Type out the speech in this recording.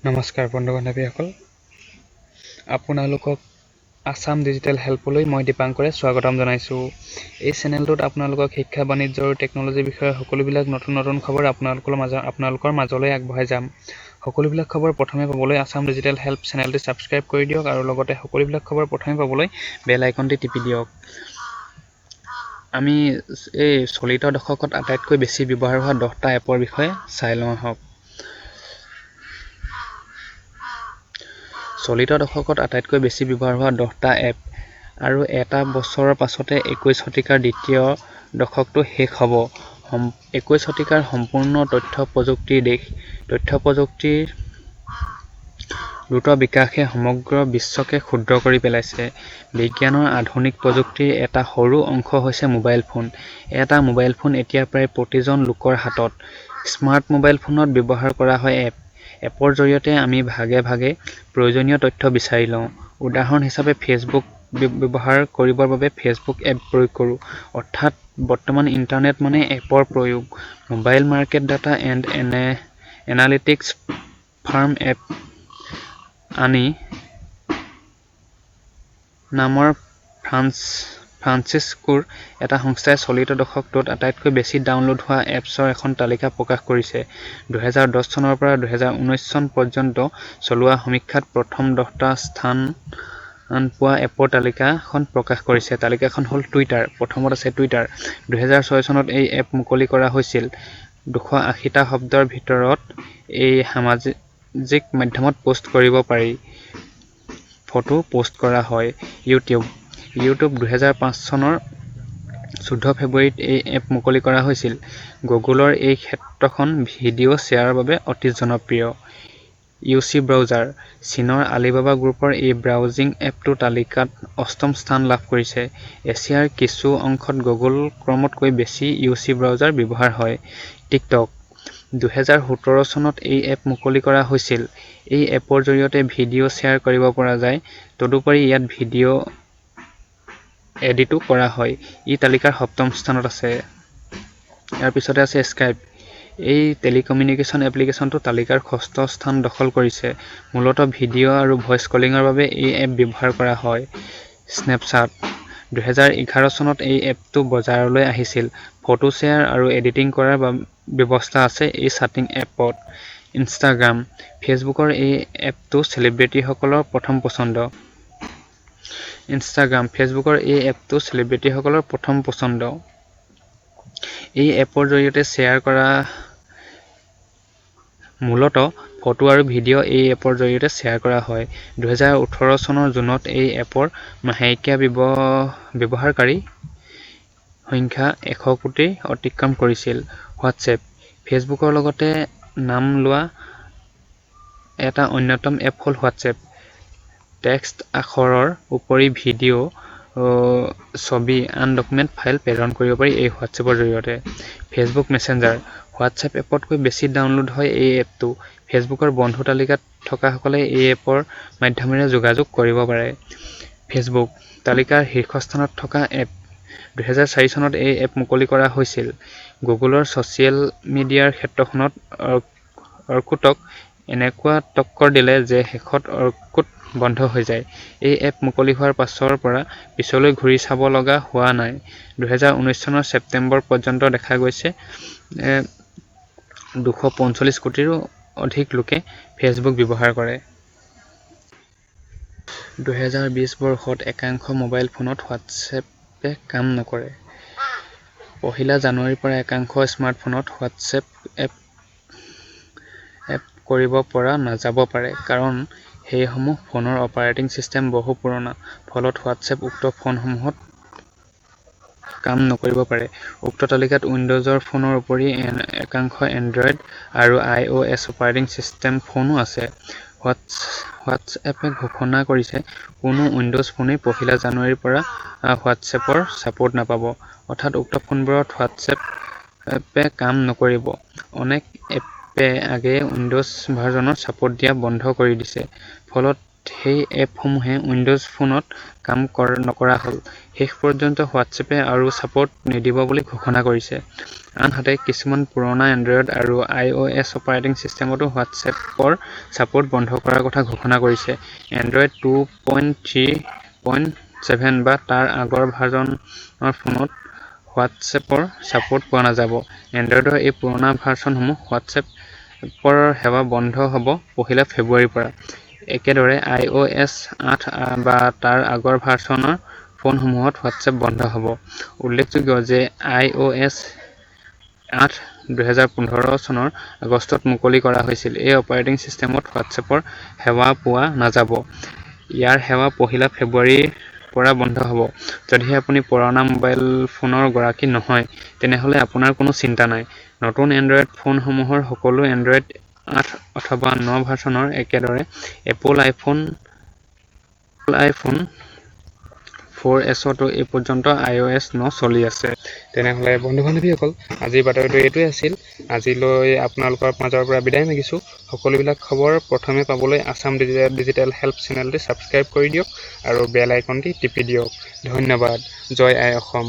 নমস্কাৰ বন্ধু বান্ধৱীসকল, আপোনালোকক আছাম ডিজিটেল হেল্পলৈ মই দীপাংকৰে স্বাগতম জনাইছোঁ। এই চেনেলটোত আপোনালোকক শিক্ষা, বাণিজ্য আৰু টেকন'লজিৰ বিষয়ে সকলোবিলাক নতুন নতুন খবৰ আপোনালোকৰ মাজলৈ আগবঢ়াই যাম। সকলোবিলাক খবৰ প্ৰথমে পাবলৈ আছাম ডিজিটেল হেল্প চেনেলটি ছাবস্ক্ৰাইব কৰি দিয়ক আৰু লগতে সকলোবিলাক খবৰ প্ৰথমে পাবলৈ বেল আইকনটি টিপি দিয়ক। আমি এই চলিত দশকত আটাইতকৈ বেছি ব্যৱহাৰ হোৱা 10টা এপৰ বিষয়ে চাই লওঁ আহক। চলিত দশকত আটাইতকৈ বেছি ব্যৱহাৰ হোৱা 10টা এপ আৰু এটা বছৰৰ পাছতে 21 শতিকাৰ দ্বিতীয় দশকটো শেষ হ'ব। 21 শতিকাৰ সম্পূৰ্ণ তথ্য প্ৰযুক্তিৰ দেশ। তথ্য প্ৰযুক্তিৰ দ্ৰুত বিকাশে সমগ্ৰ বিশ্বকে ক্ষুদ্ৰ কৰি পেলাইছে। বিজ্ঞানৰ আধুনিক প্ৰযুক্তিৰ এটা সৰু অংশ হৈছে মোবাইল ফোন। এটা মোবাইল ফোন এতিয়া প্ৰায় প্ৰতিজন লোকৰ হাতত। স্মাৰ্ট মোবাইল ফোনত ব্যৱহাৰ কৰা হয় এপ। এপৰ জৰিয়তে আমি ভাগে ভাগে প্ৰয়োজনীয় তথ্য বিচাৰি লওঁ। উদাহৰণ হিচাপে ফেচবুক ব্যৱহাৰ কৰিবৰ বাবে ফেচবুক এপ প্ৰয়োগ কৰোঁ। অৰ্থাৎ বৰ্তমান ইণ্টাৰনেট মানে এপৰ প্ৰয়োগ। Mobile market data and analytics firm App Annie নামৰ ফ্ৰান্সিস্কোৰ এটা সংস্থাই চলিত দশকটোত আটাইতকৈ বেছি ডাউনলোড হোৱা এপছৰ এখন তালিকা প্ৰকাশ কৰিছে। 2010 চনৰ পৰা 2019 চন পৰ্যন্ত চলোৱা সমীক্ষাত প্ৰথম 10টা স্থান পোৱা এপৰ তালিকাখন প্ৰকাশ কৰিছে। তালিকাখন হ'ল টুইটাৰ। প্ৰথমত আছে টুইটাৰ। 2006 চনত এই এপ মুকলি কৰা হৈছিল। 280টা শব্দৰ ভিতৰত এই সামাজিক মাধ্যমত পোষ্ট কৰিব পাৰি। ফটো পোষ্ট কৰা হয়। ইউটিউব। ইউটিউব 2005 চনৰ 14 ফেব্ৰুৱাৰীত এই এপ মুকলি কৰা হৈছিল। গুগলৰ এই ক্ষেত্ৰখন ভিডিঅ' শ্বেয়াৰৰ বাবে অতি জনপ্ৰিয়। U C browser. চীনৰ আলিবাবা গ্ৰুপৰ এই ব্ৰাউজিং এপটো তালিকাত অষ্টম স্থান লাভ কৰিছে। এছিয়াৰ কিছু অংশত গুগল ক্ৰমতকৈ বেছি ইউ চি ব্ৰাউজাৰ ব্যৱহাৰ হয়। টিকটক। 2017 চনত এই এপ মুকলি কৰা হৈছিল। এই এপৰ জৰিয়তে ভিডিঅ' শ্বেয়াৰ কৰিব পৰা যায়। তদুপৰি ইয়াত ভিডিঅ' এডিটো কৰা হয়। ই তালিকাৰ সপ্তম স্থানত আছে। ইয়াৰ পিছতে আছে স্কাইপ। এই টেলিকমিউনিকেশ্যন এপ্লিকেশ্যনটো তালিকাৰ ষষ্ঠ স্থান দখল কৰিছে। মূলতঃ ভিডিঅ' আৰু ভইচ কলিঙৰ বাবে এই এপ ব্যৱহাৰ কৰা হয়। স্নেপচাট। 2011 চনত এই এপটো বজাৰলৈ আহিছিল। ফটো শ্বেয়াৰ আৰু এডিটিং কৰাৰ ব্যৱস্থা আছে এই চাটিং এপত। ইনষ্টাগ্ৰাম। ফেচবুকৰ এই এপটো চেলিব্ৰিটিসকলৰ প্ৰথম পচন্দ। ইনষ্টাগ্ৰাম। ফেচবুকৰ এই এপটো চেলিব্ৰিটিসকলৰ প্ৰথম পচন্দ। এই এপৰ জৰিয়তে শ্বেয়াৰ কৰা মূলতঃ ফটো আৰু ভিডিঅ' এই এপৰ জৰিয়তে শ্বেয়াৰ কৰা হয়। 2018 চনৰ জুনত এই এপৰ মাহেকীয়া ব্যৱহাৰকাৰী সংখ্যা 100 কোটি অতিক্ৰম কৰিছিল। হোৱাটছএপ। ফেচবুকৰ লগতে নাম লোৱা এটা অন্যতম এপ হ'ল হোৱাটছএপ। টেক্সট আখৰৰ উপৰি ভিডিঅ', ছবি, আন ডকুমেণ্ট ফাইল প্ৰেৰণ কৰিব পাৰি এই হোৱাটছএপৰ জৰিয়তে। Facebook messenger. হোৱাটছএপ এপতকৈ বেছি ডাউনলোড হয় এই এপটো। ফেচবুকৰ বন্ধু তালিকাত থকাসকলে এই এপৰ মাধ্যমেৰে যোগাযোগ কৰিব পাৰে। ফেচবুক তালিকাৰ শীৰ্ষস্থানত থকা এপ। 2004 চনত এই এপ মুকলি কৰা হৈছিল। গুগলৰ ছ'চিয়েল মিডিয়াৰ ক্ষেত্ৰখনত অৰ্কুটক এনেকুৱা টক্কৰ দিলে যে শেষত অৰ্কুট বন্ধ হৈ যায়। এই এপ মুকলি হোৱাৰ পাছৰ পৰা পিছলৈ ঘূৰি চাব লগা হোৱা নাই। 2019 চনৰ ছেপ্টেম্বৰ পৰ্যন্ত দেখা গৈছে 245 কোটিৰো অধিক লোকে ফেচবুক ব্যৱহাৰ কৰে। 2020 বৰ্ষত একাংশ মোবাইল ফোনত হোৱাটছএপে কাম নকৰে। 1 জানুৱাৰীৰ পৰা একাংশ স্মাৰ্টফোনত হোৱাটছএপ এপ কৰিব পৰা নাযাব পাৰে। কাৰণ সেইসমূহ ফোনৰ অপাৰেটিং ছিষ্টেম বহু পুৰণা। ফলত হোৱাটছএপ উক্ত ফোনসমূহত কাম নকৰিব পাৰে। উক্ত তালিকাত উইণ্ড'জৰ ফোনৰ উপৰি একাংশ এণ্ড্ৰইড আৰু আই অ' এছ অপাৰেটিং ছিষ্টেম ফোনো আছে। হোৱাটছএপে ঘোষণা কৰিছে, কোনো উইণ্ড'জ ফোনেই 1 জানুৱাৰীৰ পৰা হোৱাটছএপৰ ছাপোৰ্ট নাপাব। অৰ্থাৎ উক্ত ফোনবোৰত হোৱাটছএপে কাম নকৰিব। অনেক এপে আগেয়ে উইণ্ড'জ ভাৰ্জনৰ ছাপোৰ্ট দিয়া বন্ধ কৰি দিছে। ফলত সেই এপসমূহে উইণ্ড'জ ফোনত কাম নকৰা হ'ল। শেষ পৰ্যন্ত হোৱাটছএপে আৰু ছাপোৰ্ট নিদিব বুলি ঘোষণা কৰিছে। আনহাতে কিছুমান পুৰণা এণ্ড্ৰইড আৰু আই অ এছ অপাৰেটিং চিষ্টেমতো হোৱাটছএপৰ ছাপোৰ্ট বন্ধ কৰাৰ কথা ঘোষণা কৰিছে। এণ্ড্ৰইড 2.3.7 বা তাৰ আগৰ ভাৰ্ছনৰ ফোনত হোৱাটছএপৰ ছাপোৰ্ট পোৱা নাযাব। এণ্ড্ৰইডৰ এই পুৰণা ভাৰ্ছনসমূহত হোৱাটছএপৰ সেৱা বন্ধ হ'ব 1 ফেব্ৰুৱাৰীৰ পৰা। একেদৰে আই অ এছ 8 বা তাৰ আগৰ ভাৰ্ছনৰ ফোনসমূহত হোৱাটছএপ বন্ধ হ'ব। উল্লেখযোগ্য যে আই অ এছ 8 2015 চনৰ আগষ্টত মুকলি কৰা হৈছিল। এই অপাৰেটিং চিষ্টেমত হোৱাটছএপৰ সেৱা পোৱা নাযাব। ইয়াৰ সেৱা 1 ফেব্ৰুৱাৰীৰ পৰা বন্ধ হ'ব। যদিহে আপুনি পুৰণা মোবাইল ফোনৰ গৰাকী নহয়, তেনেহলে আপোনাৰ কোনো চিন্তা নাই। নতুন এণ্ড্ৰইড ফোনসমূহৰ সকলো এণ্ড্ৰইড 8 অথবা 9 ভাৰ্ছনৰ। একেদৰে এপল আইফোন 4এছতো এই পৰ্যন্ত আই অ এছ 9 চলি আছে। তেনেহলে বন্ধু-বান্ধৱীসকল, আজিৰ বাতৰিটো এইটোৱে আছিল। আজিলৈ আপোনালোকৰ মাজৰ পৰা বিদায় মাগিছোঁ। সকলোবিলাক খবৰ প্ৰথমে পাবলৈ আছাম ডিজিটেল হেল্প চেনেলটি ছাবস্ক্ৰাইব কৰি দিয়ক আৰু বেল আইকনটি টিপি দিয়ক। ধন্যবাদ। জয় আই অসম।